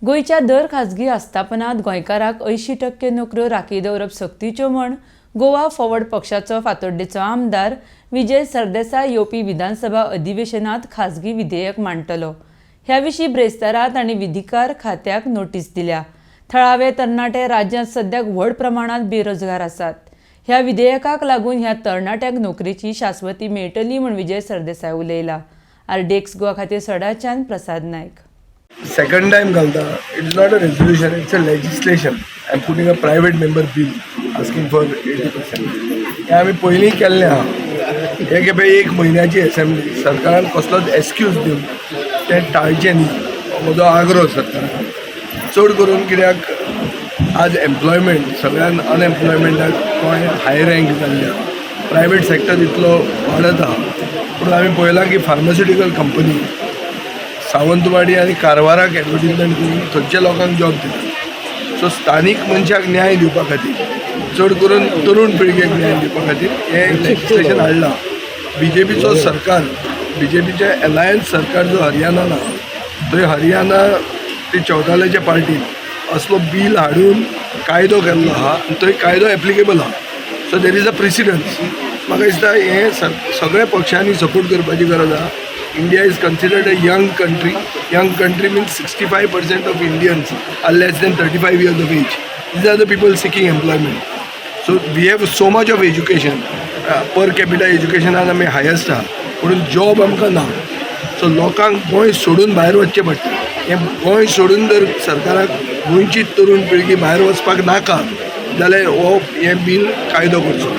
गोंयच्या दर खाजगी आस्थापनांत गोंयकाराक 80% नोकऱ्यो राखी दवरप सक्तीच्यो म्हूण गोवा फॉरवर्ड पक्षाचो फातोड्डेचो आमदार विजय सरदेसाय येवपी विधानसभा अधिवेशनात खाजगी विधेयक मांडटलो. ह्या विशीं ब्रेस्तारा तांणी विधिकार खात्याक नोटीस दिल्या. थळावे तरणाटे राज्यांत सद्याक व्हड प्रमाणांत बेरोजगार आसात. ह्या विधेयकाक लागून ह्या तरणाट्यांक नोकरेची शाश्वती मेळटली म्हूण विजय सरदेसाय उलयला. आरडीएक्स गोवा खातीर सडाच्यान प्रसाद नायक. सेकंड टायम घालता. It's not a resolution, it's a legislation. I am putting a private member bill asking for 80%. हें आमी पयलीं केल्लें आहा. हे खेपे एक म्हयन्याची एसेंब्ली, सरकारान कसलोच एक्सक्यूज दिवन तें टाळचें न्ही हो म्हजो आग्रो सरकाराक. चड करून कित्याक आज एम्प्लॉयमेंट सगळ्यान अनएम्प्लॉयमेंटाक गोंय हाय रँक जाल्लें आहा. प्रायवेट सेक्टर इतलो वाडत आहा, पूण आमी पळयलां की फार्मास्युटिकल कंपनी सावंतवाडी आनी कारवाराक एडवर्टीजमेंट करून थंयच्या लोकांक जॉब दिता. सो स्थानीक मनशाक न्याय दिवपा खातीर, चड करून तरुण पिळगेक न्याय दिवपा खातीर हें लेजिस्लेशन हाडलां. बीजेपीचो सरकार, बीजेपीचें एलायन्स सरकार जो हरियाणान आहा, थंय हरियाणा ती चौताल्याच्या पार्टीन असलो बील हाडून कायदो केल्लो आहा आनी थंय कायदो एप्लिकेबल आहा. So there is a precedence. म्हाका दिसता हें सगळ्या पक्षांनी सपोर्ट करपाची गरज आहा. India is considered a young country. Young country means 65% of Indians are less than 35 years of age. These are the people seeking employment. So we have so much of education. Per capita एज्युकेशनान आमी highest आहा, पूण job आमकां ना. So लोकांक गोंय सोडून भायर वचचें पडटा. हें गोंय सोडून जर सरकाराक गोंयची तरुण पिळगी भायर वचपाक नाका जाल्यार हो हें बील कायदो करचो.